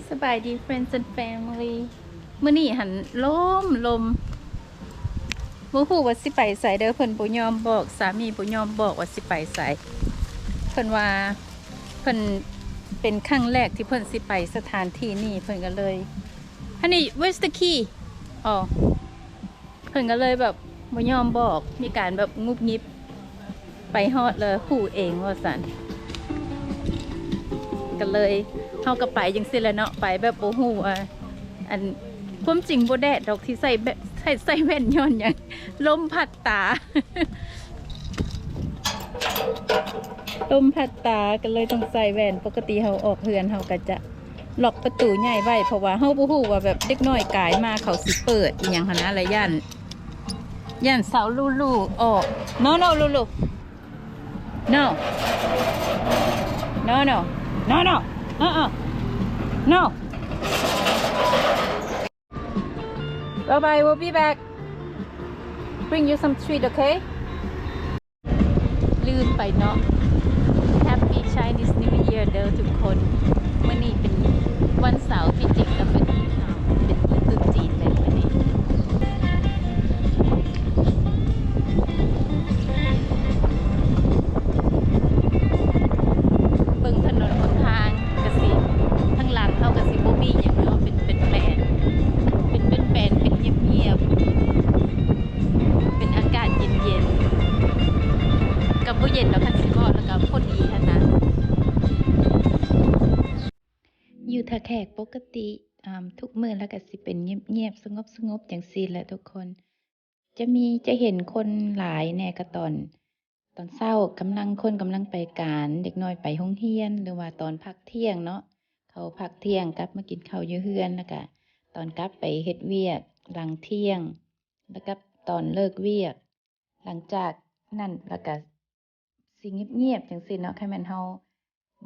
ສະບາຍດີ friends and family ມື້ນີ້ຫັ້ນລົມ ລົມ ບໍ່ຮູ້ວ່າຊິໄປໃສເດີ້ ເພິ່ນບໍ່ຍອມບອກ ສາມີບໍ່ຍອມບອກວ່າຊິໄປໃສ ເພິ່ນວ່າ ເພິ່ນເປັນຄັ້ງແລກທີ່ເພິ່ນຊິໄປສະຖານທີ່ນີ້ ເພິ່ນກໍເລີຍ Honey, where's the key? ອໍ ເພິ່ນກໍເລີຍແບບບໍ່ຍອມບອກ ມີການແບບງຸບງິບ ໄປຮອດແລ້ວຮູ້ເອງວ່າຊັ້ນ ກໍເລີຍ ເຮົາກໍໄປຈັ່ງຊີ້ແຫຼະເນາະ ໄປແບບບໍ່ຮູ້ວ່າ ອັນ ຄວາມຈິງບໍ່ແດດດອກທີ່ໃສ່ແວ່ນ ໃສ່ ໃສ່ແວ່ນຍ້ອນຫຍັງ ລົມພັດຕາ ລົມພັດຕາ ກໍເລີຍຕ້ອງໃສ່ແວ່ນ ປົກກະຕິເຮົາອອກເຮືອນ ເຮົາກໍຈະ ລັອກປະຕູໃຫຍ່ໄວ້ ເພາະວ່າເຮົາບໍ່ຮູ້ວ່າແບບເດັກນ້ອຍກາຍມາເຂົາຊິເປີດອີ່ຫຍັງຫັ້ນນະ ແລະ ຢ້ານ ຢ້ານສາວລູລູອອກ No, no, ລູລູ No. No, no. No, no. ເອີໆ No. Bye bye, we'll be back. Bring you some treat, okay? ລືມໄປເນາະ Happy Chinese New Year ເດີ້ທຸກຄົນ ມື້ນີ້ເປັນວັນເສົາ ທີ່ຈິງກໍເປັນ ເປັນມື້ຕຸດຈີນເລີຍມື້ນີ້ ເບິ່ງຖະໜົນຫົນທາງກະຊິ ທາງຫຼັງເຮົາກະຊິບໍ່ມີຫຍັງເນາະ ເປັນ ເປັນແປນ ເປັນ ເປັນແປນ ເປັນງຽບໆ ເປັນອາກາດເຢັນໆ ກໍບໍ່ເຢັນດອກ ຄັນຊິເວົ້າແລ້ວກໍພໍດີຫັ້ນນະ. ຢູ່ທ່າແຂກປົກກະຕິ ອາ ທຸກມື້ລະກະຊິເປັນງຽບໆ ສະຫງົບໆ ຈັ່ງຊີ້ແຫຼະທຸກຄົນ ຈະມີ ຈະເຫັນຄົນຫຼາຍແດ່ກໍຕອນ ຕອນເຊົ້າ ກຳລັງ ຄົນກຳລັງໄປການ ເດັກນ້ອຍໄປໂຮງຮຽນ ຫຼືວ່າຕອນພັກທ່ຽງເນາະ ເຂົາພັກທ່ຽງກັບມາກິນເຂົ້າຢູ່ເຮືອນ ລະກະຕອນກັບໄປເຮັດວຽກຫຼັງທ່ຽງ ລະກັບຕອນເລີກວຽກ ຫຼັງຈາກນັ້ນລະກະຊິງຽບໆ ຈັ່ງຊີ້ເນາະ ຄັນແມ່ນເຮົາ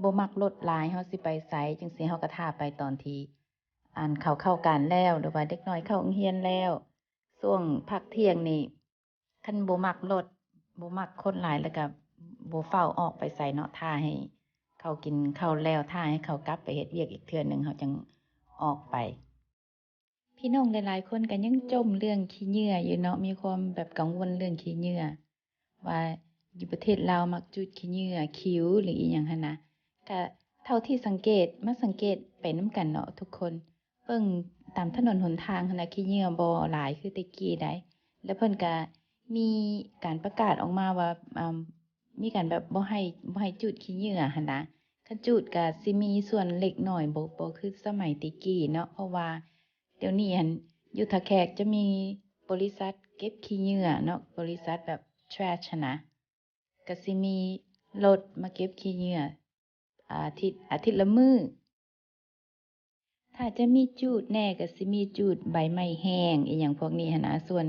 ບໍ່ມັກລົດຫຼາຍ ເຮົາຊິໄປໃສຈັ່ງຊີ້ ເຮົາກະຖ້າໄປຕອນທີ່ ອັນ ເຂົາເຂົ້າການແລ້ວ ຫຼືວ່າເດັກນ້ອຍເຂົ້າໂຮງຮຽນແລ້ວ ຊ່ວງພັກທ່ຽງນີ້ ຄັນບໍ່ມັກລົດ ບໍ່ມັກຄົນຫຼາຍ ລະກະບໍ່ຟ້າວອອກໄປໃສເນາະ ຖ້າໃຫ້ເຂົາກິນເຂົ້າແລ້ວ ຖ້າໃຫ້ເຂົາກັບໄປເຮັດວຽກອີກເທື່ອໜຶ່ງ ເຮົາຈັ່ງອອກໄປ. ພີ່ນ້ອງຫຼາຍໆຄົນກໍຍັງຈົ່ມເລື່ອງຂີ້ເຫຍື້ອຢູ່ເນາະ ມີຄວາມແບບກັງວົນເລື່ອງຂີ້ເຫຍື້ອ ວ່າຢູ່ປະເທດລາວມັກຈູດຂີ້ເຫຍື້ອ ຂີວ ຫຼືອີ່ຫຍັງຫັ້ນນະ ກະເທົ່າທີ່ສັງເກດ ມາສັງເກດໄປນຳກັນເນາະທຸກຄົນ ເບິ່ງຕາມຖະໜົນຫົນທາງຫັ້ນນະ ຂີ້ເຫຍື້ອບໍ່ຫຼາຍຄືແຕ່ກີ້ໃດ ແລະເພິ່ນກະມີການປະກາດອອກມາວ່າ ອາ ມີການແບບບໍ່ໃຫ້ ບໍ່ໃຫ້ຈູດຂີ້ເຫຍື້ອຫັ້ນນະ ຄັນຈູດກະຊິມີສ່ວນເລັກນ້ອຍ ບໍ່ ບໍ່ຄືສະໄໝແຕ່ກີ້ເນາະ ເພາະວ່າ ດຽວນີ້ຫັ້ນ ຢູ່ທ່າແຂກຈະມີບໍລິສັດເກັບຂີ້ເຫຍື້ອເນາະ ບໍລິສັດແບບ trash ຫັ້ນນະ ກະຊິມີລົດມາເກັບຂີ້ເຫຍື້ອອາທິດ ອາທິດລະມື້ ຖ້າຈະມີຈູດແດ່ກະຊິມີຈູດໃບໄມ້ແຫ້ງ ອີ່ຫຍັງພວກນີ້ຫັ້ນນະ ສ່ວນ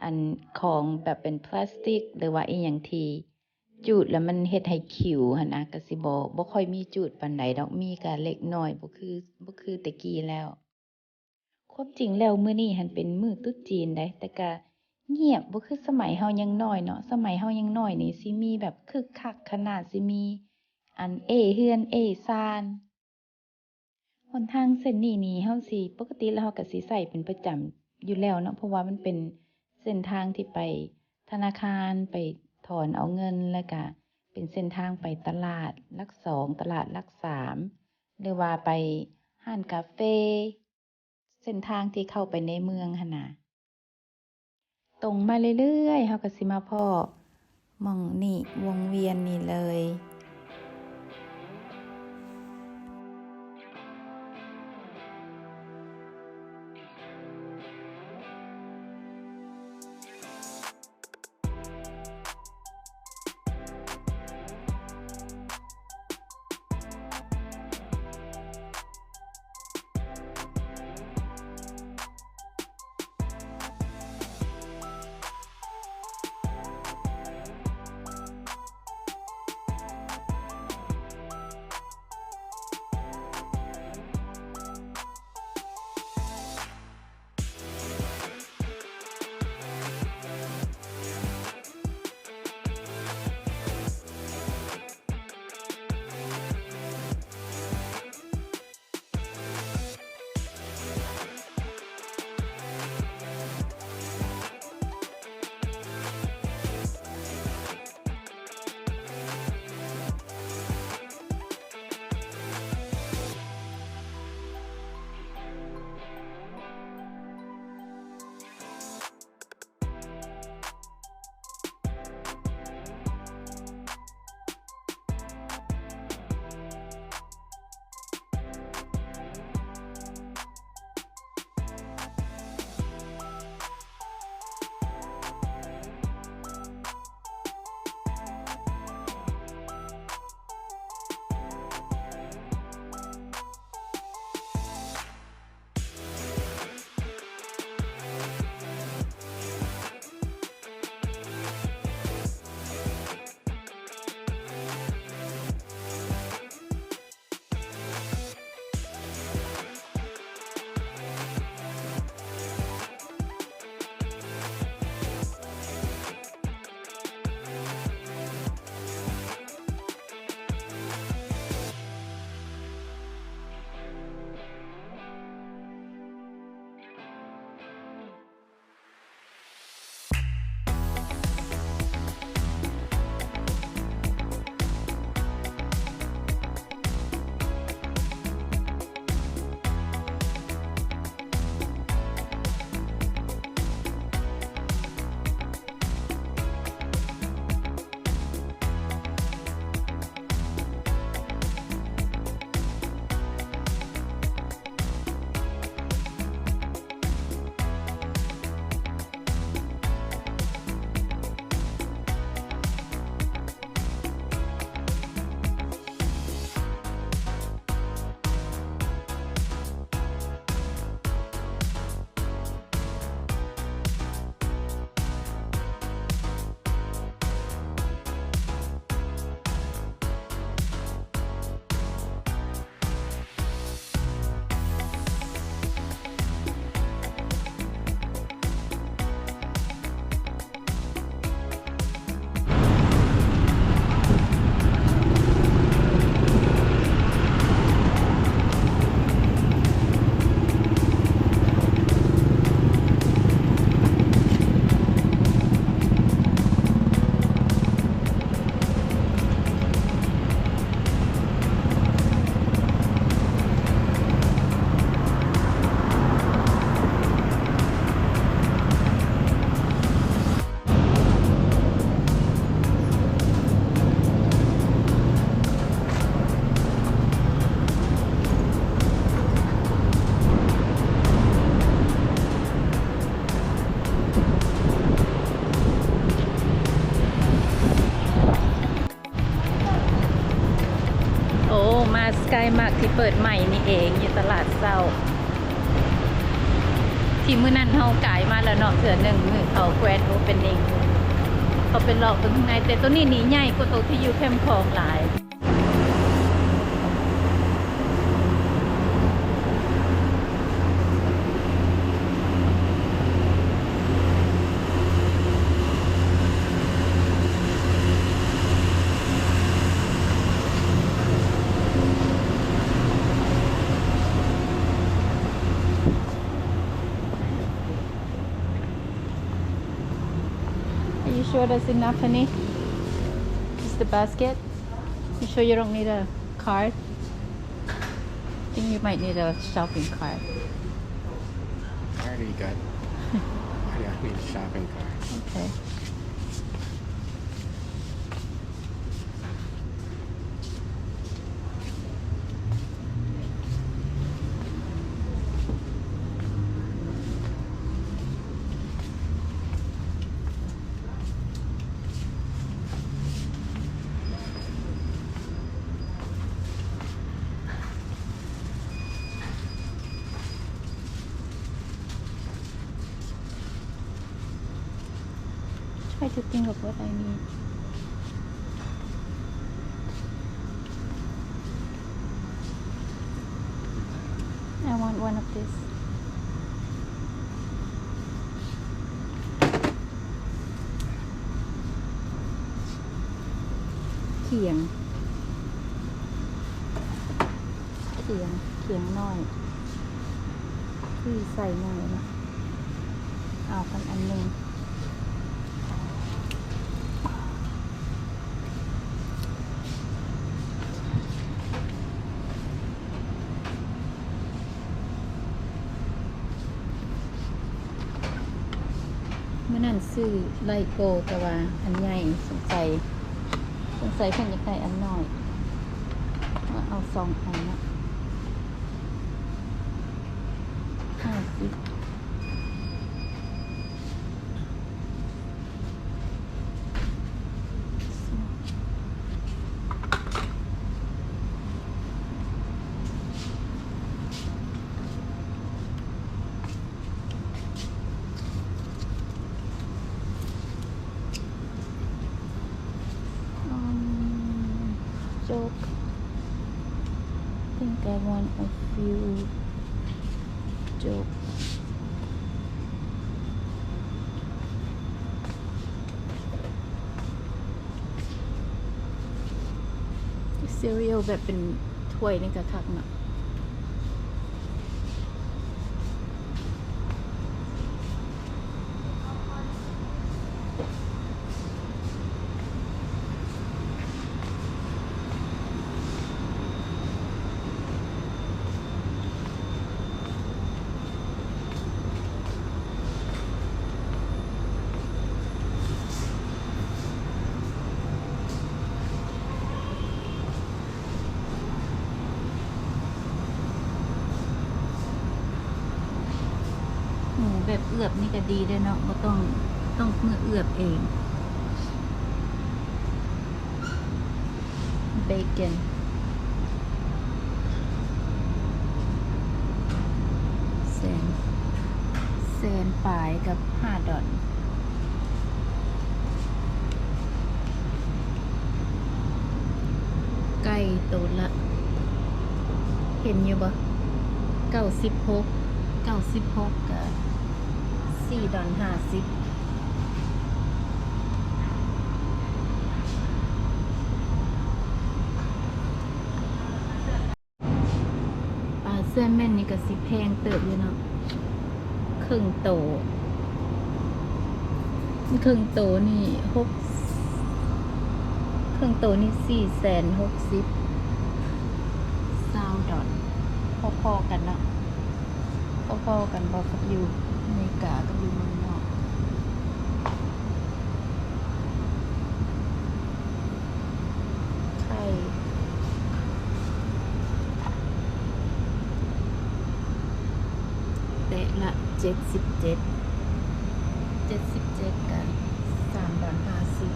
ອັນຂອງແບບເປັນພລາສຕິກ ຫຼືວ່າອີ່ຫຍັງທີ່ຈູດແລ້ວມັນເຮັດໃຫ້ຂິວຫັ້ນນະ ກະຊິບໍ່ ບໍ່ຄ່ອຍມີຈູດປານໃດດອກ ມີກະເລັກນ້ອຍ ບໍ່ຄື ບໍ່ຄືແຕ່ກີ້ແລ້ວ. ຄວາມຈິງແລ້ວມື້ນີ້ຫັ້ນເປັນມື້ຕຸດຈີນໃດ ແຕ່ກະງຽບ ບໍ່ຄືສະໄໝເຮົາຍັງນ້ອຍເນາະ ສະໄໝເຮົາຍັງນ້ອຍນີ້ຊິມີແບບຄຶກຄັກຂະໜາດ ຊິມີອັນເອ້ເຮືອນເອ້ຊານ. ຫົນທາງເສັ້ນນີ້ນີ້ເຮົາຊິ ປົກກະຕິແລ້ວເຮົາກະຊິໃຊ້ເປັນປະຈຳຢູ່ແລ້ວເນາະ ເພາະວ່າມັນເປັນເສັ້ນທາງທີ່ໄປທະນາຄານ ໄປຖອນເອົາເງິນ ແລ້ວກະເປັນເສັ້ນທາງໄປຕະຫຼາດຫຼັກສອງ ຕະຫຼາດຫຼັກສາມ ຫຼືວ່າໄປຮ້ານກາເຟ ເສັ້ນທາງທີ່ເຂົ້າໄປໃນເມືອງຫັ້ນນະ. ຕົງມາເລື້ອຍໆ ເຮົາກໍຊິມາພໍ້ໝ່ອງນີ້ ວົງວຽນນີ້ເລີຍ. ມາກທີ່ເປີດໃໝ່ນີ້ເອງ ຢູ່ຕະຫຼາດເຊົ້າ ທີ່ມື້ນັ້ນເຮົາກາຍມາແລ້ວເນາະ ເທື່ອໜຶ່ງ ມື້ເຂົາ Grand Opening ເຂົາໄປເລາະເບິ່ງຂ້າງໃນ ແຕ່ໂຕນີ້ນີ້ໃຫຍ່ກວ່າໂຕທີ່ຢູ່ແຄມຂອງຫຼາຍ. Are you sure that's enough, honey? Just the basket? You sure you don't need a card? I think you might need a shopping cart. I already got, I don't need a shopping cart. Okay. Try to think of what I need. I want one of this. ຂຽງ ຂຽງ ຂຽງໜ້ອຍ ຄືໃສ່ໜ້ອຍເນາະ ເອົາກັນອັນໜຶ່ງ. ມື້ນັ້ນຊື້ໄລໂກ ແຕ່ວ່າອັນໃຫຍ່ ສົງໄສ ສົງໄສເພິ່ນຢາກໄດ້ອັນນ້ອຍ ມາເອົາສອງອັນເນາະ ຫ້າສິບ. Um, joke. I think I want a few joke. Cereal ແບບເປັນຖ້ວຍນີ້ກະຄັກເນາະ. ໝູແບບເອືອບນີ້ກະດີເດ້ເນາະ ບໍ່ຕ້ອງ ຕ້ອງເມືອເອືອບເອງ. Bacon ແສນ ແສນປາຍກັບຫ້າດອນ. ໄກ່ໂຕລະ ເຫັນຢູ່ບໍ່ ເກົ້າສິບຫົກ ເກົ້າສິບຫົກ ກະສີ່ດອນຫ້າສິບ. ປາແຊມມອນນີ້ກະຊິແພງເຕີບຢູ່ເນາະ ເຄິ່ງໂຕ ເຄິ່ງໂຕນີ້ຫົກ ເຄິ່ງໂຕນີ້ສີ່ແສນຫົກສິບ ຊາວດອນ ພໍໆກັນເນາະ ພໍໆກັນບໍ່ກັບຢູ່ອາເມລິກາກັບຢູ່ເມືອງນອກ. ໄຂ່ ແຕະລະເຈັດສິບເຈັດ ເຈັດສິບເຈັດ ກະສາມດອນຫ້າສິບ.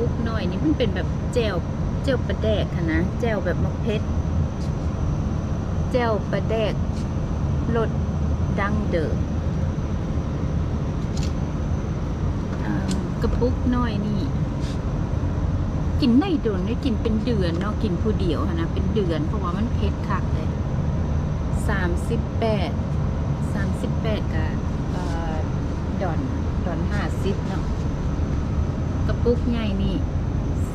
ປຸກນ້ອຍນີ້ມັນເປັນແບບແຈ່ວ ແຈ່ວປາແດກຫັ້ນນະ ແຈ່ວແບບໝາກເຜັດ ແຈ່ວປາແດກລົດດັ້ງເດີມ. ອ່າ ກະປຸກນ້ອຍນີ້ກິນໄດ້ດົນເດ້ ກິນເປັນເດືອນເນາະ ກິນຜູ້ດຽວຫັ້ນນະ ເປັນເດືອນ ເພາະວ່າມັນເຜັດຄັກເດ້. ສາມສິບແປດ ສາມສິບແປດກະ ເອີ ດອນ ດອນຫ້າສິບເນາະ ກະປຸກໃຫຍ່ນີ້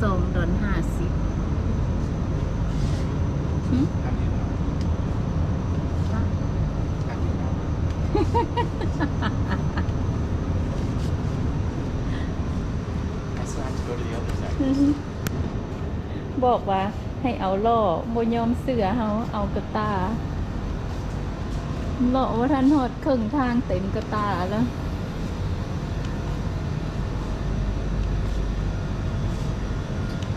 ສອງດອນຫ້າສິບ. ຫື? ຮະ? That's why I have to go to the other side. ບອກວ່າໃຫ້ເອົາລໍ້ ບໍ່ຍອມເຊື່ອເຮົາ ເອົາກະຕ່າ ເລາະບໍ່ທັນຮອດເຄິ່ງທາງ ເຕັມກະຕ່າແລ້ວ.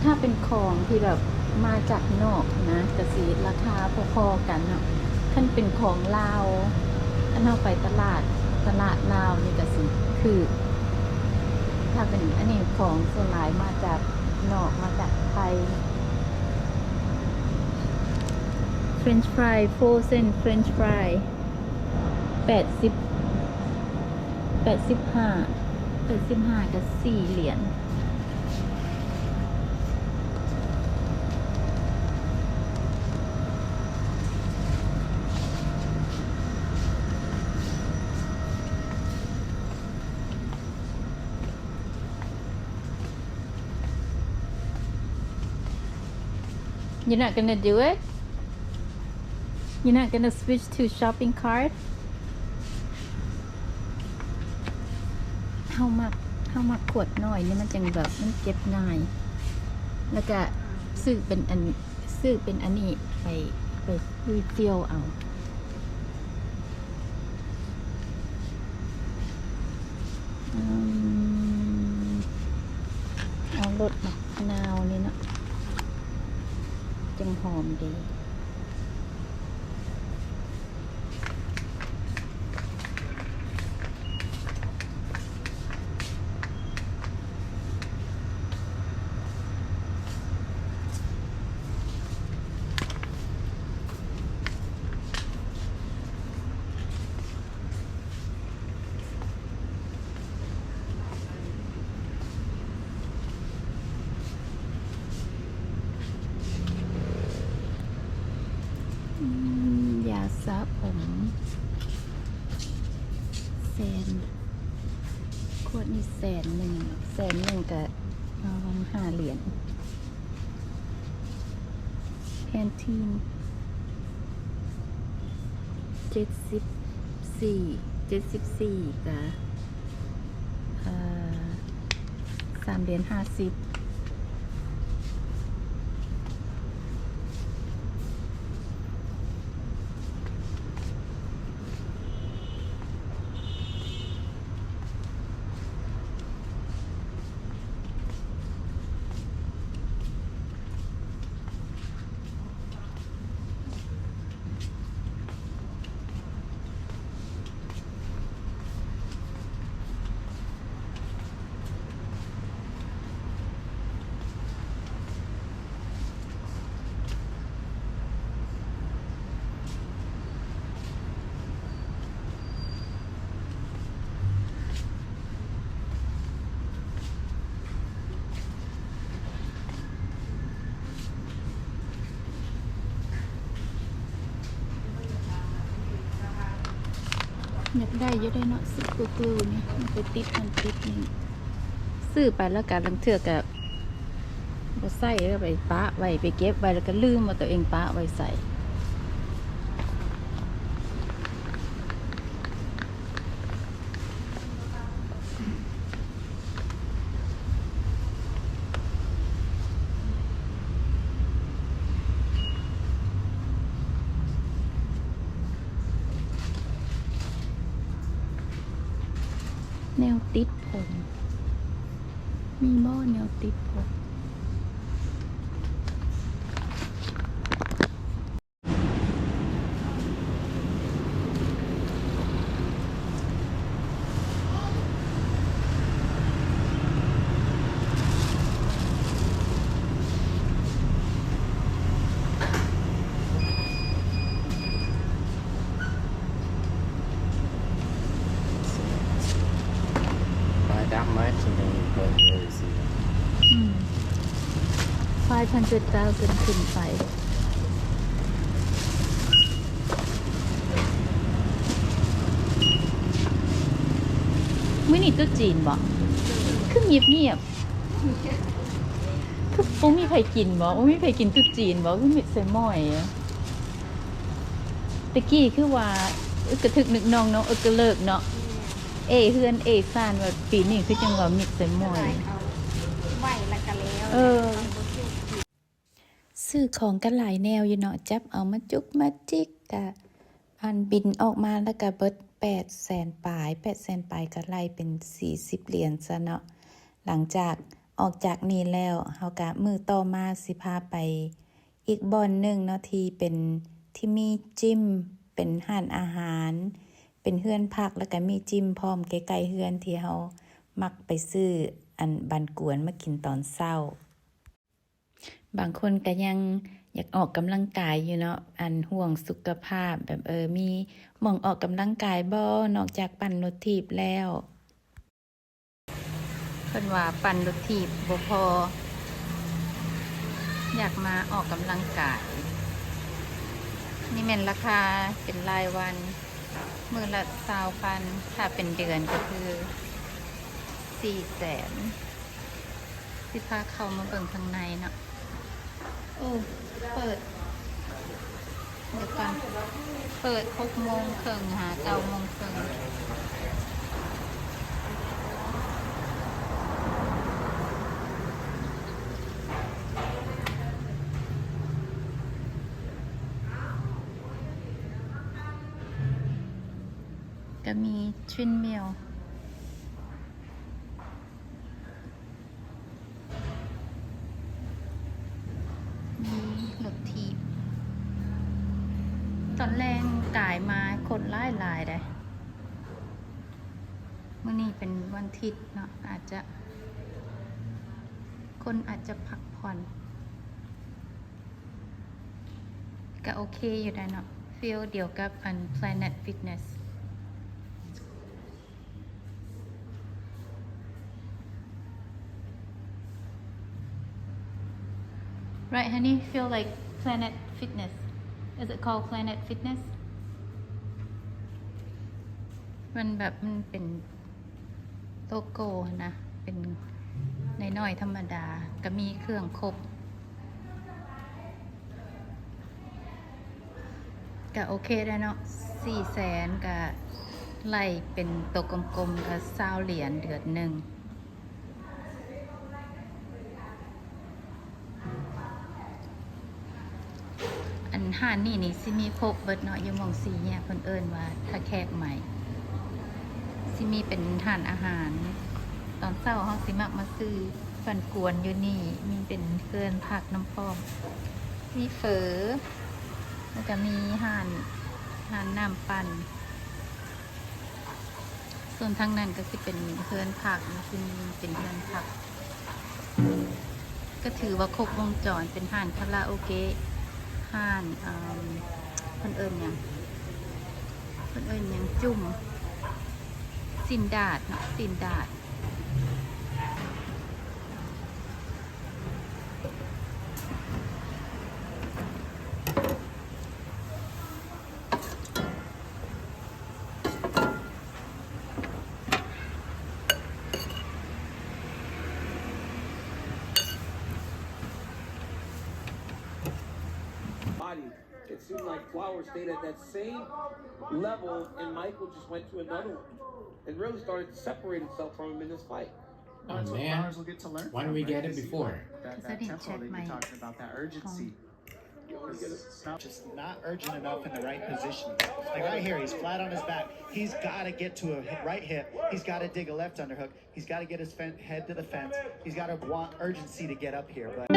ຖ້າເປັນຂອງທີ່ແບບມາຈາກນອກນະ ກະຊິລາຄາພໍໆກັນເນາະ. ຄັນເປັນຂອງລາວ ຄັນເຮົາໄປຕະຫຼາດ ຕະຫຼາດລາວນີ້ກະຊິຖືກ. ຖ້າເປັນອັນນີ້ ຂອງສ່ວນຫຼາຍມາຈາກ ນອກມາຈາກໄທ. French fry, frozen French fry ແປດສິບ ແປດສິບຫ້າ ແປດສິບຫ້າກະສີ່ຫຼຽນ. You're not gonna do it? You're not gonna switch to shopping cart? ເຮົາມັກ ເຮົາມັກຂວດນ້ອຍນີ້ ມັນຈັ່ງແບບ ມັນເກັບງ່າຍ ແລ້ວກະຊື້ເປັນອັນ ຊື້ເປັນອັນນີ້ໄປ ໄປຣີຟິວເອົາ. ອືມ ເອົາລົດໝາກນາວນີ້ເນາະ ຈັ່ງຫອມດີ. ອືມ ຢາສະຜົມ ແສນ ຂວດນີ້ແສນໜຶ່ງ ແສນໜຶ່ງກະປະມານຫ້າຫຼຽນ. ແພນທີນ ເຈັດສິບສີ່ ເຈັດສິບສີ່ກະ ເອີ ສາມຫຼຽນຫ້າສິບ. ຢາກໄດ້ຢູ່ເດເນາະ ຊິບກູກູນີ້ ມັນໄປຕິດນັ້ນຕິດນີ້ ຊື້ໄປແລ້ວກະລາງເທື່ອກະບໍ່ໃຊ້ ເອົາໄປປະໄວ້ ໄປເກັບໄວ້ ແລ້ວກະລືມວ່າໂຕເອງປະໄວ້ໃສ. ແນວຕິດຜົມ ມີບໍ່ແນວຕິດຜົມ? ເ Might have been, but where is he? ອືມ five hundred thousand ຂຶ້ນໄປ. ມື້ນີ້ຕຸດຈີນບໍ? ຄືງຽບໆ ຄືບໍ່ມີໃຜກິນບໍ? ບໍ່ມີໃຜກິນຕຸດຈີນບໍ? ຄືມິດໃສ່ໝ້ອຍ. ແຕ່ກີ້ຄືວ່າ ອຶກກະທຶກນຶກໜ່ອງເນາະ ອຶກກະເລິກເນາະ ເອເຮືອນເອຊານ ວ່າປີນີ້ຄືຈັ່ງວ່າມິດໃສ່ໝ້ອຍ ໄຫວລະກະແລ້ວ. ເອີ ຊື້ຂອງກະຫຼາຍແນວຢູ່ເນາະ ຈັບເອົາມາຈຸກມາຈິກ ກະ ອັນບິນອອກມາແລ້ວກະເບິດແປດແສນປາຍ ແປດແສນປາຍ ກະໄລ່ເປັນສີ່ສິບຫຼຽນຊະເນາະ. ຫຼັງຈາກອອກຈາກນີ້ແລ້ວ ເຮົາກະມື້ຕໍ່ມາຊິພາໄປອີກບ່ອນໜຶ່ງເນາະ ທີ່ເປັນ ທີ່ມີຈິມ ເປັນຮ້ານອາຫານ ເປັນເຮືອນພັກ ແລ້ວກະມີຈິມພ້ອມ ໃກ້ໆເຮືອນທີ່ເຮົາມັກໄປຊື້ອັນບັນກວນມາກິນຕອນເຊົ້າ. ບາງຄົນກະຍັງຢາກອອກກຳລັງກາຍຢູ່ເນາະ ອັນຫ່ວງສຸຂະພາບ ແບບ ເອີ ມີໝ່ອງອອກກຳລັງກາຍບໍ່ ນອກຈາກປັ່ນລົດຖີບແລ້ວ? ເພິ່ນວ່າປັ່ນລົດຖີບບໍ່ພໍ ຢາກມາອອກກຳລັງກາຍ. ນີ້ແມ່ນລາຄາເປັນລາຍວັນ ມື້ລະຊາວພັນ ຖ້າເປັນເດືອນກະຄືສີ່ແສນ. ຊິພາເຂົ້າມາເບິ່ງຂ້າງໃນເນາະ. ໂອ້ ເປີດ ດຽວກ່ອນ ເປີດຫົກໂມງເຄິ່ງຫາເກົ້າໂມງເຄິ່ງ. ກະມີທຣຽນມິວ ມີລົດຖີບ. ຕອນແລງກາຍມາຄົນຫຼາຍໆເດ້. ມື້ນີ້ເປັນວັນທິດເນາະ ອາດຈະ ຄົນອາດຈະພັກຜ່ອນ. ກະໂອເຄຢູ່ໄດ໋ເນາະ ຟີລດຽວກັບອັນ Planet Fitness. Right, honey? Feel like Planet Fitness. Is it called Planet Fitness? ມັນແບບ ມັນເປັນໂລໂກ້ຫັ້ນນະ ເປັນນ້ອຍໆທຳມະດາ ກະມີເຄື່ອງຄົບ. ກະໂອເຄໄດ໋ເນາະ ສີ່ແສນ ກະໄລ່ເປັນໂຕກົມໆ ກະຊາວຫຼຽນເດືອນໜຶ່ງ. ອັນຮ້ານນີ້ນີ້ຊິມີຄົບເບິດເນາະ ຢູ່ໝ່ອງສີ່ແຍກ ເພິ່ນເອີ້ນວ່າທ່າແຂກໃໝ່ ຊິມີເປັນຮ້ານອາຫານ. ຕອນເຊົ້າເຮົາຊິມັກມາຊື້ ປັ່ນກວນຢູ່ນີ້ ມີເປັນເຮືອນພັກນຳພ້ອມ ມີເຝີ ແລ້ວກະມີຮ້ານ ຮ້ານນ້ຳປັ່ນ. ສ່ວນທາງນັ້ນກະຊິເປັນເຮືອນພັກ ທີ່ມີເປັນເຮືອນພັກ ກະຖືວ່າຄົບວົງຈອນ ເປັນຮ້ານຄາຣາໂອເກະ ຮ້ານ ເອີ່ມ ເພິ່ນເອີ້ນຫຍັງ ເພິ່ນເອີ້ນຫຍັງ ຈຸ້ມ ຊີ້ນດາດເນາະ ຊີ້ນດາດ. Body. It seemed like flour stayed at that same level, and Michael just went to another one and really started to separate himself from him in this fight. Oh, man. Why didn't we get it before? That, that tempo that you're talking about, that urgency. It's not, just not urgent enough in the right position. Like, right here, he's flat on his back. He's gotta get to a hi-, right hip. He's gotta dig a left underhook. He's gotta get his fen-, head to the fence. He's gotta want urgency to get up here, but